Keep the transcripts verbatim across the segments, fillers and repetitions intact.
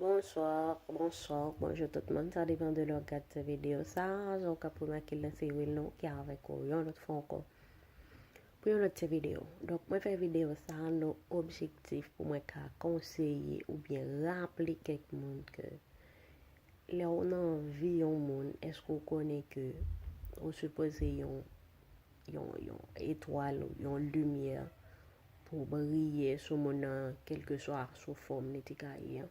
Bonswa, bonswa, bonjou tout moun. Sa depann de lè w ap gade ti videyo sa a. Jan w ka remake l nan seri l nou ki avèk ou yon lòt fwa ankò pou yon lòt ti videyo. Donk, mwen fè videyo sa a nan objektif pou mwen ka konseye oubyen raple kèk moun ke lè w nan vi yon moun, èske w konnen ke ou sipoze yon, yon, yon etwal, yon limyè pou briye sou moun nan, kèlkeswa sou fòm li te ka ye an.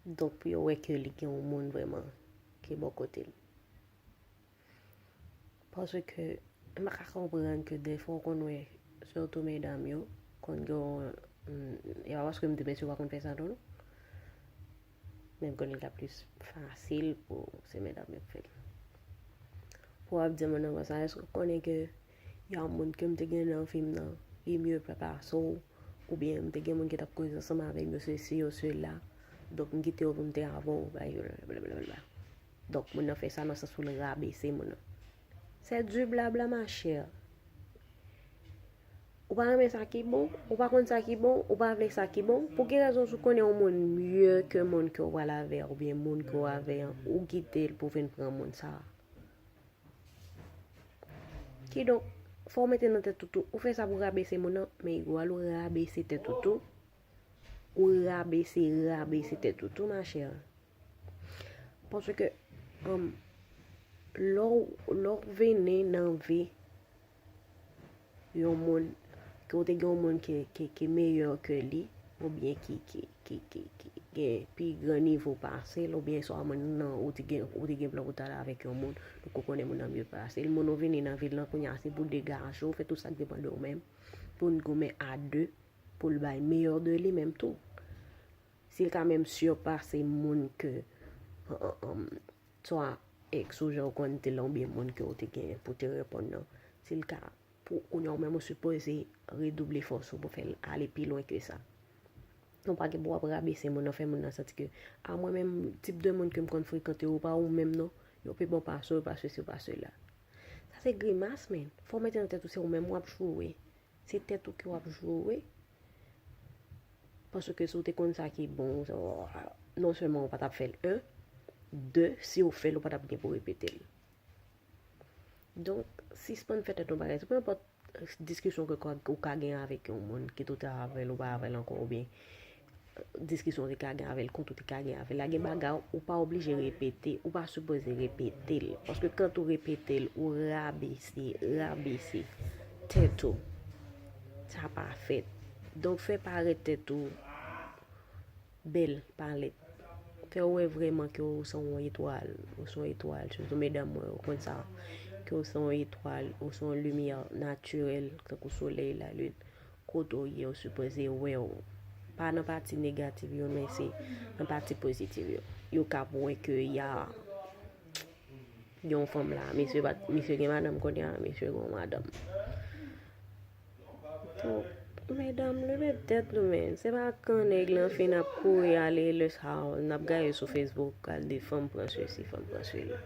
Donk, pou yo wè ke li gen yon moun vrèman ki bò kote l. Paske, m pa ka konprann ke defwa w konn wè, sitou medam yo, konn gen yon, mm, e pa paske m di mesye yo pa konn fè sa tou, non. Men m konnen l ka plis fasil pou se medam yo k fè l. Pou w ap di moun nan konsa, èske w konnen ke y a yon moun ke m te gen nan vi m nan, li mye pa pase w, oubyen m te gen moun ki t ap koze ansanm avè m, yo sesi, yo sela, donk m kite yo pou m te avè w, blablabla. Donk, moun nan fè sa nan sans pou l rabese moun nan. Se di blabla, machè. Ou pa renmen sa ki bon, ou pa konn sa ki bon, ou pa vle sa ki bon. Pou ki rezon si w konnen yon moun mye ke moun ke w pral avè a, oubyen moun ke w avè a, ou kite l pou vin pran moun sa a? Kidonk, fò w mete nan tèt ou tou, ou fè sa pou rabese moun nan, men egwal ou rabese tèt ou tou, ou rabese, rabese tèt ou tou, machè. Paske, um, lè w, lè w vini nan vi yon moun, ke w te gen yon moun ki, ki, ki meyè ke li, oubyen ki, ki, ki, ki, ki gen pi gran nivo pase l, oubyen swa moun nan, ou te gen, ou te gen plan pou t al avèk yon moun, donk ou konnen moun nan mye pase l. Moun ou vini nan vi l lan kounye a, se pou degaje w, fè tout sa k depann de w menm, pou n goumen a de, pou l bay meyè de li menm tou. Si l ka menm sipase moun ke, um, um, swa èks ou jan w konn di l lan oubyen moun ke w te gen pou te reponn nan, si l ka, pou kounye a w menm ou sipoze redouble efò w pou fè l ale pi lwen ke sa. Non pa gen pou w ap rabese moun nan, fè moun nan santi ke, a, mwen menm, tip de moun ke m konn frekante yo pa ou menm non, yo pi bon pase w, pa sesi, pa sela. Sa se grimas, men. Fò w mete nan tèt ou se ou menm w ap joure. Se tèt ou ke w ap joure. Paske si w te konn sa ki bon, non sèlman ou pa t ap fè l, en, de, si w fè l, ou pa t ap gen pou repete l. Donk, sispann fè tèt nou bagay. Se peu importe diskisyon ke ou ka gen avèk yon moun, kit ou te avè l ou pa avè l ankò, oubyen diskisyon ou te ka gen avè l, kont ou te ka gen avè l la, gen bagay ou pa oblije repete, ou pa sipoze repete l. Paske kan ou repete l, ou rabese, rabese tèt ou. Sa pa fèt. Donk, fè parèt tèt ou bèl, parèt. Fè w wè vrèman ke w se yon etwal, ou se yon etwal. Sitou medam mwen, ou konn sa. Ke w se yon etwal, ou se yon limyè natirèl, tankou solèy, lalin. Kote w ye, yo sipoze wè w. Pa nan pati negatif yo, men se nan pati pozitif yo. Yo kab wè ke y a yon fanm la. Misye pa, misye gen madanm kounye a, misye gen yon madanm. Donk, medam, leve tèt nou, men. Se pa kan nèg lan fin ap kouri ale lè sa a, n ap gaye sou Facebook, al di fanm pran sesi, fanm pran sela.